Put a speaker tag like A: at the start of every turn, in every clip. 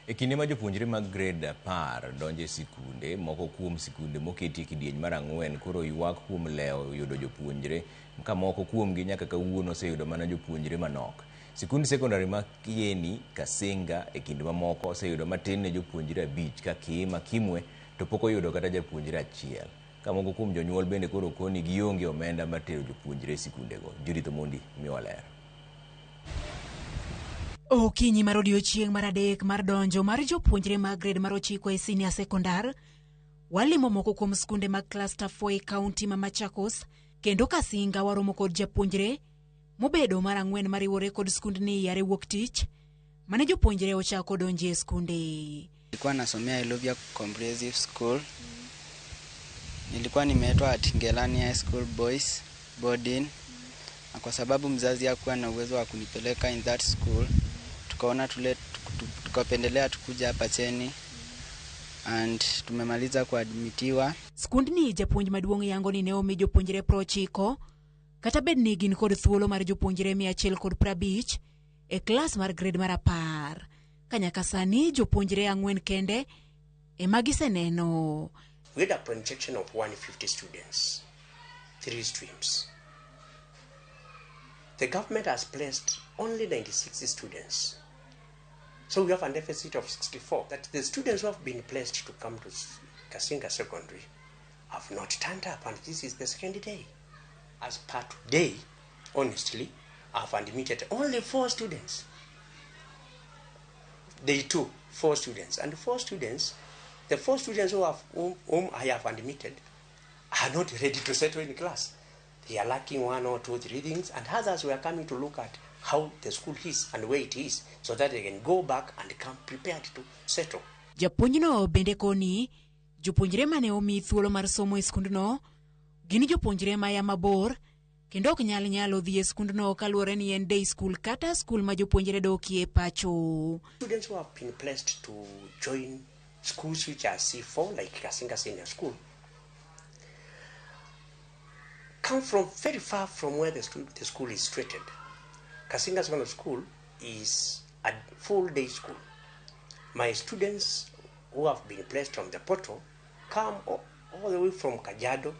A: E kinde ma jopuonjre mag grade 10 donjo e sikunde, moko kuom sikunde moketi e kidieny mar 4 koro ywak kuom lewo yudo jopuonjre, ka moko kuomgi nyaka kawuono oseyudo mana jopuonjre manok. Sikund sekondari ma Kieni, Kasinga e kind mamoko oseyudo matin ne jopuonjre 5 ka Kiima Kimwe to pok oyudo kata japuonjre achiel. Ka moko kuom jonyuol bende koro koni gionge omenda mar tero jopuonjre e sikundego. Judith Omondi miyowa ler.
B: Okinyi mar odiochieng' mar 3 mar donjo mar jopuonjre mag grade mar 9 e senior sekondar, walimo moko kuom skunde mag cluster 4 e kaunti ma Machakos, kendo Kasinga waromo kod japuonjre mobedo mar 4 mariwore kod skundni yare wuok tich mane jopuonjre ochako donje e skunde.
C: Nilikuwa nasomea Iluvia Comprehensive School. Nilikuwa nimeitwa at Ngelani High School Boys boarding. Na kwa sababu mzazi hakuwa na uwezo wa kunipeleka in that school, tukaona tule, tukapendelea tukuja hapa Cheni and tumemaliza kuadmitiwa.
B: Skundni japuonj maduong' yango ni ne omi jopuonjre 90 kata bed ni gin kod thuolo mar jopuonjre 150 e klas mar grade mar 10. Ka nyaka sani jopuonjre 4 kende ema giseneno.
D: We had a projection of 150 students, 3 streams. The government has placed only 96 students. So we have a deficit of 64. That the students who have been placed to come to Kasinga Secondary have not turned up, and this is the second day. As per today, honestly, I've admitted only 4 students. Day 2, 4 students. And 4 students, the 4 students whom I have admitted are not ready to settle in class. They are lacking 1 or 2, 3 things, and others were coming to look at how the school is and where it is, so that they can go back and come prepared to settle.
B: Japuonjno bende koni, jopuonjre mane omi thuolo mar somo e skundno gin jopuonjre maya mabor kendo ok nyal nyalo dhi e skundno kaluwore ni en day school kata skul ma jopuonjre dokie pacho.
D: Students who have been placed to join schools which are C4 like Kasinga Senior School come from very far from where the school is situated. Kasinga Secondary School is a full day school. My students who have been placed on the portal come all the way from Kajiado,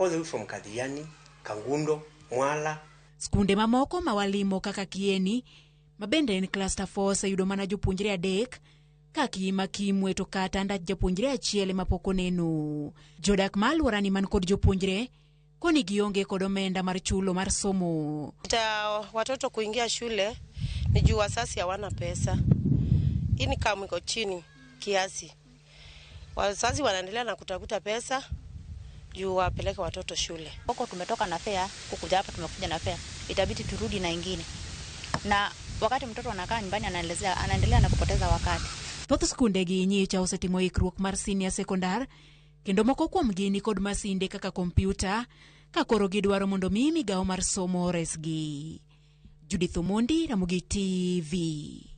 D: all the way from Kathiani, Kangundo, Mwala.
B: Skunde mamoko mawalimo kaka Kieni, mabende en cluster 4 oseyudo mana jopuonjre 3, ka Kiima Kimwe to kata ndach japuonjre achiel ema pok oneno. Jodak ma alworani man kod jopuonjre koni gionge kod omenda mar chulo mar somo.
E: Ta watoto kuingia shule ni juu wazazi hawana pesa. Income iko chini kiasi. Wazazi wanaendelea na kutafuta pesa juu wapeleke watoto shule.
F: Huko tumetoka na fare, kukuja hapa tumekuja na fare. Itabidi turudi na ingine. Na wakati mtoto anakaa nyumbani anaendelea na kupoteza wakati.
B: Thoth skunde gi nyicha osetimo ikruok mar senior secondar kendo moko kuomgi ni kod masinde kaka kompyuta ka koro gidwaro mondo mi migawo mar somo oresgi. Judith Omondi, Ramogi TV.